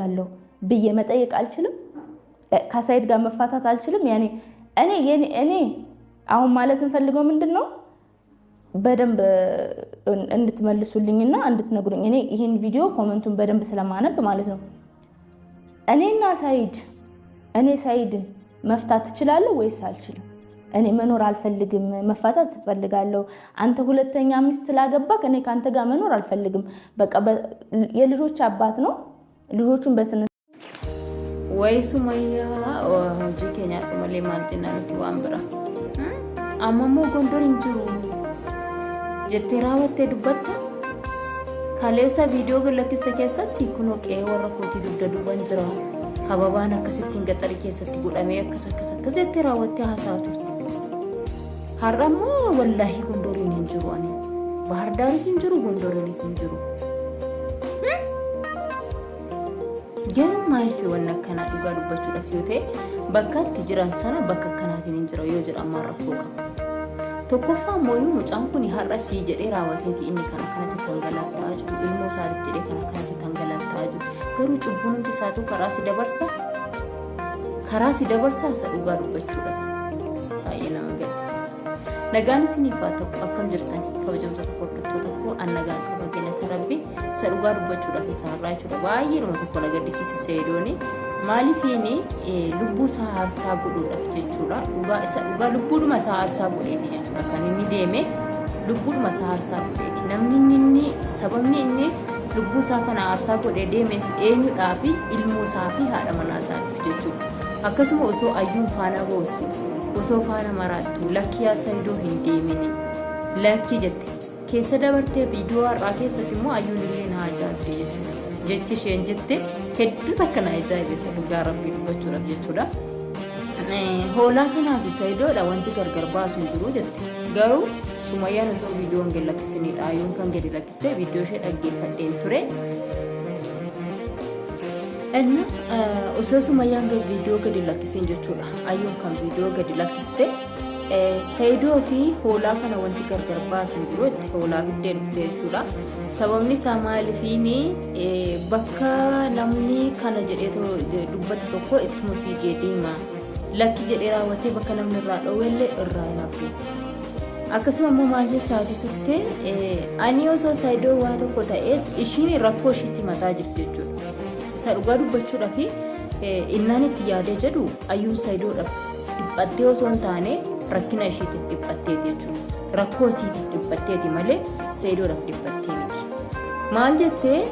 እፈልጋለሁ ብዬ መጠየቅ አልችልም? ከሰይድ ጋር መፋታት አልችልም? ያኔ እኔ እኔ አሁን ማለት እንፈልገው ምንድን ነው በደንብ እንድትመልሱልኝና እንድትነግሩኝ። እኔ ይህን ቪዲዮ comment ኡን በደንብ ስለማነብ ማለት ነው። እኔና ሰይድ እኔ ሰይድን መፍታት እችላለሁ ወይስ አልችልም? እኔ መኖር አልፈልግም፣ መፋታት እፈልጋለሁ። አንተ ሁለተኛ ሚስት ስላገባክ እኔ ከአንተ ጋር መኖር አልፈልግም። በቃ የልጆች አባት ነው። ልጆቹን በስነ Wayi Sumayyaa hojii kee nyaadhu malee maal jennaa nuti waan bira. Amma immoo Gondor hin jiru jettee raawwattee dubbatta. Kaleessa viidiyoo gad lakkiste keessatti kunoo qe'ee warra kootii dugda duuban jira. Hababaan akkasittiin gaxarii keessatti godhamee akkas akkas akkas jettee raawwattee haasa'aa turte. Har'a immoo wallaahi Gondoriin hin jiru ani. Bahar Daaris hin jiru Gondoriinis hin jiru. Garuu maaliif wanni akkanaa dhugaa dubbachuudhaaf yoo ta'e bakka itti jiran sana bakka akkanaatiin hin jira yoo jedhan maal rakkoo qaba. Tokkoffaa mooyuu mucaan kun har'a sii jedhee raawwateeti inni kan akkanatti tangalaataa jiru ilmoo isaatiif jedhee kan akkanatti tangalaataa jiru garuu cubbuun hundi isaatu karaa si dabarsa karaa si dabarsa isa dhugaa dubbachuudhaaf baay'ee nama gaddisiisa. Nagaan isiniif haa ta'u akkam jirtan kabajamtoota hordoftoota koo an nagaan qaba galata rabbi isa dhugaa dubbachuudhaaf isa har'aa jechuudha baay'eedhuma tokko na gaddisiisa seedooni maaliifiin lubbuu isaa aarsaa godhuudhaaf jechuudha dhugaa isa dhugaa lubbuudhuma isaa aarsaa godheeti jechuudha kan inni deeme lubbuudhuma isaa aarsaa godheeti namni inni sababni inni lubbuu isaa kana aarsaa godhee deemeef eenyudhaa fi ilmoo isaa fi haadha manaa isaatiif jechuudha akkasuma osoo ayyuun faana boossu osoo faana maraattu lakki yaa sayidoo hin deemini lakki jette keessa dabartee viidiyoo har'aa keessatti immoo ayyuun illee na ajaa'ibde jechuudha. Jechi isheen jette hedduu takka na ajaa'ibe isa dhugaa rabbii dubbachuudhaaf jechuudha. Hoolaa kanaa fi sayidoodha wanti gargar baasu hin jiru jette. Garuu Sumayyaan osoo viidiyoon gad lakkisinidha. Ayyuun kan gadi lakkiste viidiyoo ishee dhaggeeffadheen ture. Inna osoo Sumayyaan viidiyoo gadi lakkisin jechuudha. Ayyuun kan viidiyoo gadi lakkiste Sayidoo fi hoolaa kana wanti gargar baasu hin jiru itti hoolaa fiddee dhufte jechuudha. Sababni isaa maaliifiin bakka namni kana jedhee dubbatu tokko ittuma fiigee deema. Lakki jedhee raawwatee bakka namni irraa dhoowwellee irraa hin hafu. Akkasuma immoo maal jechaati turte ani osoo Sayidoo waa tokko ta'ee ishiin rakkoo ishiitti mataa jirti jechuudha. Isa dhugaa dubbachuudhaaf innaan itti yaadee jedhu ayyuun Sayidoodhaaf dhiphattee osoo hin taane rakkina ishiitiif dhiphatteeti jechuudha. Rakkoo isiitiif dhiphatteeti malee Sayidoodhaaf dhiphattee miti. Maal jettee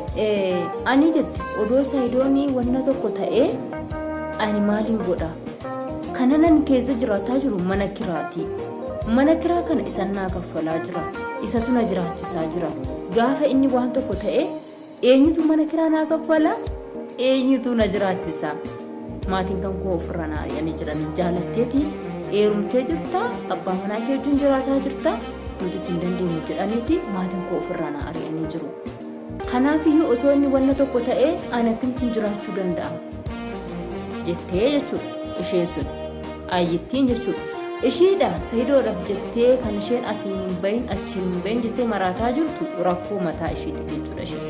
ani jette odoo Sayidoon wanna tokko ta'ee ani maaliin godha? Kana nan keessa jiraataa jiru mana kiraati. Mana kiraa kana isan naa kaffalaa jira. Isatu na jiraachisaa jira. Gaafa inni waan tokko ta'e Eenyutu mana kiraa naa kaffala? Eenyutu na jiraachisa? Maatiin kan koo ofirraa na ari'anii jiran jaalatteeti heerumtee jirta abbaa manaa kee wajjin jiraataa jirta nuti sin dandeenyu jedhaniiti maatiin koo ofirraa na ari'anii jiru. Kanaafiyyuu osoo inni wanna tokko ta'ee ani akkamittiin jiraachuu danda'a? Jettee jechuudha isheen sun ayyittiin jechuudha. Ishiidha sayidoodhaaf jettee kan isheen asiin hin bahin achiin hin bahin jettee maraataa jirtu rakkoo mataa ishiitiif jechuudha isheen.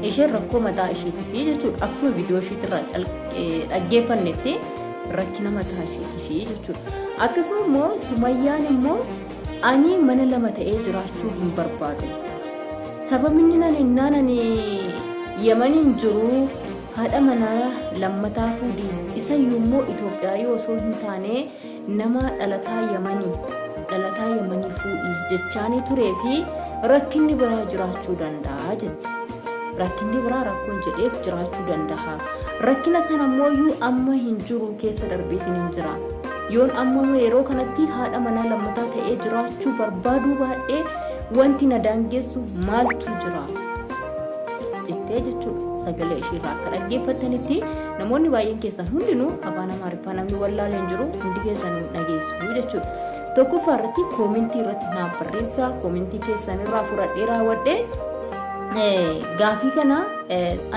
Isheen rakkoo mataa ishiitiif jechuudha akkuma viidiyoo ishiitirraa dhaggeeffannetti rakkina mataa ishiitiif jechuudha. Akkasuma immoo Sumayyaan immoo ani mana lama ta'ee jiraachuu hin barbaadu. Sababni nan innaan ani Yamaniin jiru Haadha manaa lammataa fuudhi. Isayyuu immoo Itoophiyaayii osoo hin taane nama dhalataa Yamanii dhalataa Yamanii fuudhi jechaanii turee fi rakkinni biraa jiraachuu danda'a jette. Rakkinni biraa rakkoon jedheef jiraachuu danda'a. Rakkina sana immoo amma hin jiru keessa darbeetiin hin jira. Yoon amma yeroo kanatti haadha manaa lammataa ta'ee jiraachuu barbaaduu baadhee wanti na daangessu maaltu jira? Jettee jechuudha. Sagalee ishiirraa akka dhaggeeffattanitti namoonni baay'een keessan hundinuu afaan Amaariffaa namni wallaale hin jiru hundi keessan dhageessu jechuudha. Tokkoffaa irratti koomentii irratti naaf barreessaa koomentii keessan irraa fudhadhee raawwadhee gaafii kana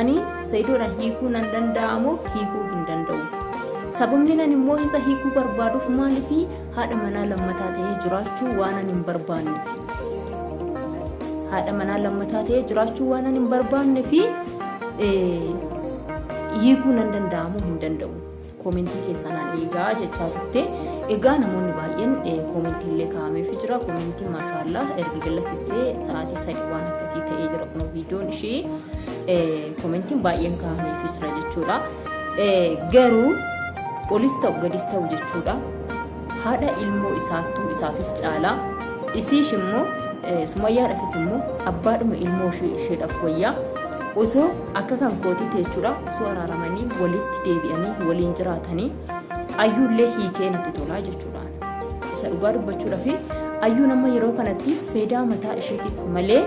ani sayidoodhaan hiikuu nan danda'amoo hiikuu hin danda'u. Sababni nan immoo isa hiikuu barbaaduuf maaliifi haadha manaa lammataa ta'ee jiraachuu waan ani hin barbaanneef. Haadha manaa lammataa ta'ee jiraachuu waan ani hin barbaanne fi Hiikuu nan danda'amoo hin danda'u? Koomentii keessaa naan eegaa jechaa turte. Egaa namoonni baay'een koomentii illee kaa'ameef jira. Koomentiin maashaallah erga gallakkistee sa'aatii 3 waan akkasii ta'ee jira kun viidiyoon ishii koomentiin baay'een kaa'ameef jira jechuudha. Garuu olis ta'u gadis ta'u jechuudha. Haadha ilmoo isaattuu isaafis caalaa isiish immoo sumayyaadhafis immoo abbaadhuma ilmoo isheedhaaf wayyaa. Osoo akka kan kootitti jechuudha osoo araaramanii walitti deebi'anii waliin jiraatanii ayyuullee hiikee natti tolaa jechuudha. Isa dhugaa dubbachuudhaaf ayyuun amma yeroo kanatti feedaa mataa isheetiif malee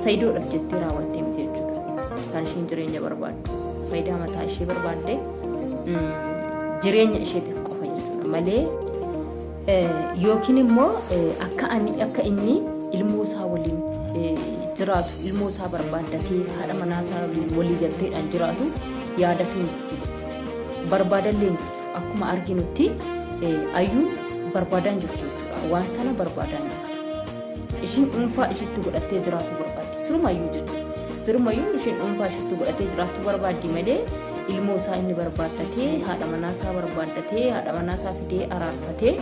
sayidoodhaaf jettee raawwattee miti jechuudha. Kan isheen jireenya barbaaddu faayidaa mataa ishee barbaadde jireenya isheetiif qofa jechuudha malee Yookiin immoo akka ani akka inni ilmoo isaa waliin jiraatu ilmoo isaa barbaaddatee haadha manaa isaa waliin walii galteedhaan jiraatu yaada fi hin jirtu jechuudha. Barbaadallee hin jirtu. Akkuma arginutti ayyuun barbaadaa hin jirtu jechuudha. Waan sana barbaadaa hin jirtu. Ishiin dhuunfaa ishiitti godhattee jiraatu barbaaddi. Sirumayyuu jechuudha. Sirumayyuu ishiin dhuunfaa ishiitti godhatee jiraachuu barbaaddi malee ilmoo isaa inni barbaaddatee haadha manaa isaa barbaaddatee haadha manaa isaa fidee araarfatee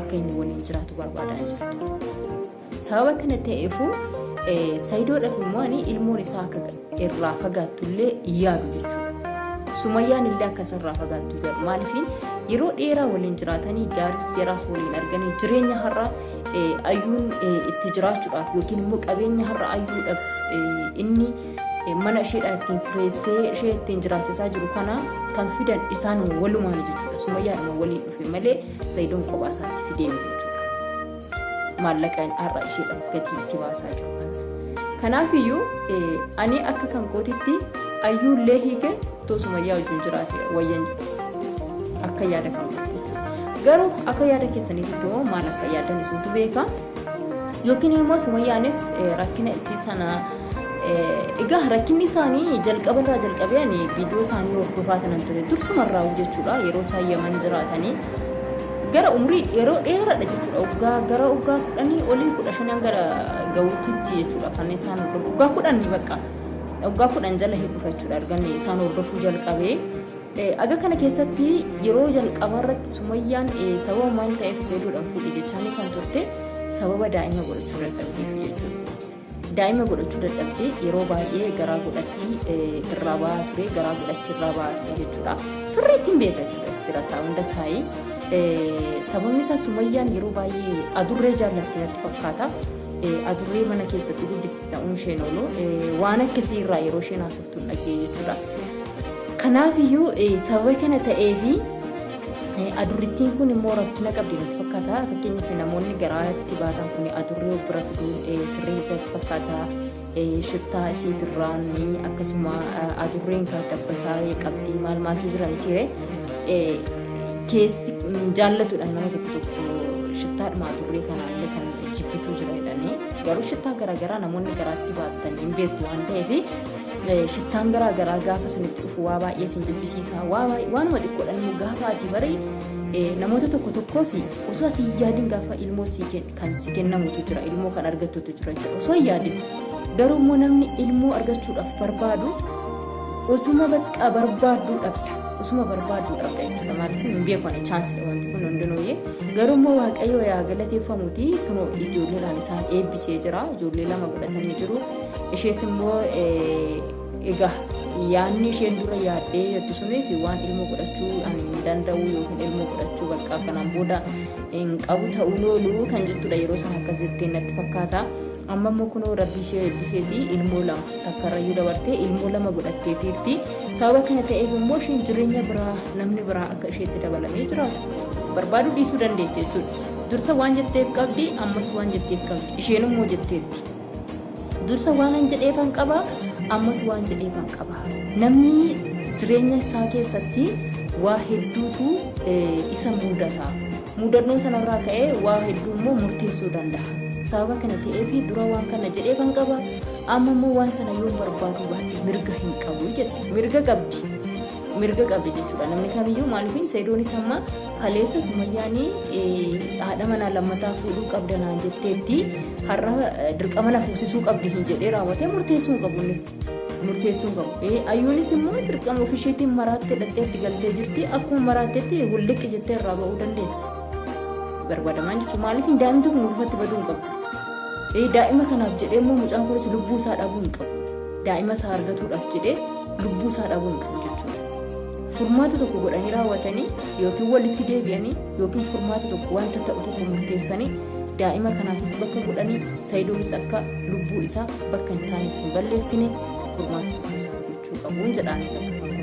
akka inni waliin jiraatu barbaadaa hin jirtu. Sababa kana ta'eefu Sayidoodhaaf immoo ani ilmoon isaa akka irraa fagaattu illee yaadu jechuudha. Sumayyaan illee akka isarraa fagaattu yaadu. Maaliif yeroo dheeraa waliin jiraatanii gaaris yeraas waliin arganii jireenya har'a ayyuun itti jiraachuudhaaf yookiin immoo qabeenya har'a ayyuudhaaf inni mana isheedhaa ittiin kireessee ishee ittiin jiraachisaa jiru kana kan fidan isaan walumaan jechuudha. Sumayyaadhuma waliin dhufe malee Sayidoon kophaa isaatti fidee miti jechuudha. Maallaqa har'a isheedhaaf gatii itti baasaa jiru kana. Kanaafiyyuu ani akka kan kootitti ayyuullee hiike otoo Sumayyaa wajjin jiraate wayyan jedha. Akka yaada kan kootti jechuudha. Garuu akka yaada keessaniitti immoo maal akka yaadan isintu beeka. Yookiin immoo Sumayyaanis rakkina isii sana egaa rakkinni isaanii jalqaba irraa jalqabee ani viidiyoo isaanii hordofaa tanan ture dursuma irraa jechuudha yeroo isaan Yaman jiraatanii gara umurii yeroo dheeraadha jechuudha waggaa gara waggaa 10 olii 15 hanga ga'uutitti jechuudha kan isaan hordofu waggaa 10 bakka waggaa 10 jala hin dhufa jechuudha ergan isaan hordofuu jalqabee. Aga kana keessatti yeroo jalqabaa irratti Sumayyaan sababa maal ta'eef Seedoodhaan fuudhe jechaanii kan turte sababa daa'ima godhachuu dadhabdeef jechuudha. Daa'ima godhachuu dadhabdee yeroo baay'ee garaa godhatti irraa ba'aa ture garaa godhatti irraa ba'aa ture jechuudha. Sirriitti hin beeka jechuudha istira isaa hunda isaayii. Sababni isaa Sumayyaan yeroo baay'ee adurree jaallatti natti fakkaata. Adurree mana keessatti guddisti ta'uun isheen oolu waan akkasii irraa yeroo isheen haasoftu hin dhageenye jechuudha. Kanaafiyyuu sababa kana ta'eefi adurrittiin kun immoo rakkina qabdi natti fakkaata. Fakkeenyaaf namoonni garaa itti baatan kun adurree of bira fiduun sirrii natti fakkaata. Shittaa isiitirraan akkasuma adurreen kan dabbasaa qabdi maal maaltu jira mitiire. Keessi jaallatudha nama tokko tokko shittaadhuma adurree kanaallee kan jibbituu jira jedhanii. Garuu shittaa garaagaraa namoonni garaatti baatan hin beektu waan ta'eef Shittaan garaa garaa gaafa isinitti dhufu waa baay'ee isin jibbisiisa. Waa baay'ee waanuma xiqqoodhaan immoo gaafa ati bari namoota tokko tokkoo fi osoo ati hin yaadin gaafa ilmoo sii kan si kennamutu jira ilmoo kan argattutu jira jechuudha osoo hin yaadin. Garuu immoo namni ilmoo argachuudhaaf barbaadu osuma bakka barbaadduu dhabda. Osuma barbaadduu dhabda jechuudha. Maaliif hin beeku ani chaansidha wanti kun hundinuuyye. Garuu immoo Waaqayyo yaa galateeffamuti kunoo ijoolleedhaan isaan eebbisee jira. Ijoollee lama godhatanii jiru. Ishees immoo egaa yaadni isheen dura yaaddee jettu suniif waan ilmoo godhachuu ani hin danda'u yookiin ilmoo godhachuu bakka kanaan booda hin qabu ta'uun oolu kan jettudha yeroo sana akkas jettee natti fakkaata. Amma immoo kunoo rabbi ishee eebbiseeti ilmoo lama takkarrayyuu dabartee ilmoo lama godhatteetiirti. Sababa kana ta'eef immoo isheen jireenya biraa namni biraa akka isheetti dabalamee jiraatu barbaaduu dhiisuu dandeessi jechuudha. Dursa waan jetteef qabdi ammas waan jetteef qabdi isheen immoo jetteetti. Dursa waanan jedheefan qaba, ammas waan jedheefan qaba. Namni jireenya isaa keessatti waa hedduutu isa muudata. Muudannoo sanarraa ka'ee waa hedduu immoo murteessuu danda'a. Sababa kana ta'eef dura waan kana jedheefan qaba, amma immoo waan sana yoon barbaaduu baadhe mirga hin qabu jette. Mirga qabdi. Mirga qabdi jechuudha. Namni kamiyyuu maaliif Seedoonis amma kaleessa Sumayyaan haadha manaa lammataa fuudhuu qabda naan jetteetti har'a dirqama na fuusisuu qabdi hin jedhee raawwatee murteessuu hin qabu innis. Murteessuu hin qabu. Ayyuunis immoo dirqama ofisheetiin maraattee dhaqxee itti galtee jirti. Akkuma maraatteetti wulliqqi jettee irraa ba'uu dandeessi. Barbaadamaan jechuun maaliif daa'imti kun ulfatti baduu hin qabdu. Daa'ima kanaaf jedhee immoo mucaan kunis lubbuu isaa dhabuu hin qabu. Daa'ima isaa argatuudhaaf jedhee lubbuu isaa dhabuu hin qabu jechuudha. Furmaata tokko godhanii raawwatanii yookiin walitti deebi'anii yookiin furmaata tokko wanta ta'u tokko murteessanii daa'ima kanaafis bakka godhanii Sayidoonis akka lubbuu isaa bakka hin taanetti hin balleessine furmaata tokko isaa gochuu qabuun jedhaanii akka.